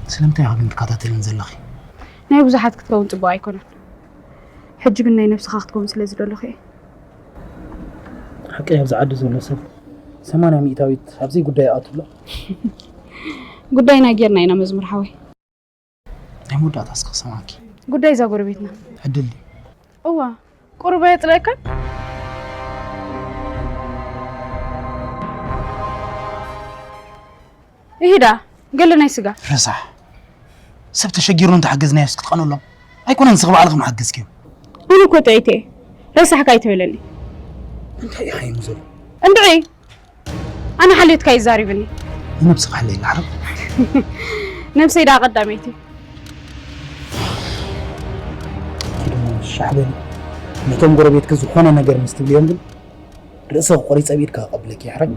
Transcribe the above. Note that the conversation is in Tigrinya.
ስለምንታይ ኢኻ ግን ትከታተልን ዘለኺ? ናይ ብዙሓት ክትከውን ጽቡቕ ኣይኮነን። ሕጂ ግን ናይ ነብስኻ ክትከውን ስለ ዝደለኹ እየ። ሓቂ ኣብዚ ዓዲ ዘሎ ሰብ ሰማንያ ሚእታዊት ኣብዘይ ጉዳይ ይኣቱ ኣሎ። ጉዳይና ጌርና ኢና መዝሙር ሓወይ። ናይ መወዳእታ እስኪ ክሰማዕኪ። ጉዳይ እዛ ጎረቤትና። ዕድል ድዩ? እዋ፣ ቁሩብ ኣየጽለእካን? ይሂዳ፣ ገለ ናይ ስጋ። ረሳሕ። ሰብ ተሸጊሩ እንተሓገዝናዮስ ክትቐንሎም? ኣይኮነን፣ ንስኺ ባዕልኺ ምሓገዝክዮ። ኣነ እኮ ጥዕይቲ እየ። ረሳሕካ ኣይትበለኒ። እንታይ ኢኻ ይም ዘሎ? እንድዒ፣ ኣነ ሓልዮትካ ይዛሪብኒ። ንነብስኻ ሓለይ ላዕረብ። ነብሰይ ደኣ ቀዳመይቲ። ሻሕ በሊ። ነቶም ጎረቤትኪ ዝኾነ ነገር ምስ ትብልዮም ግን ርእሰ ቆሪጸ ብኢድካ ከቐብለኪ ይሕረግ።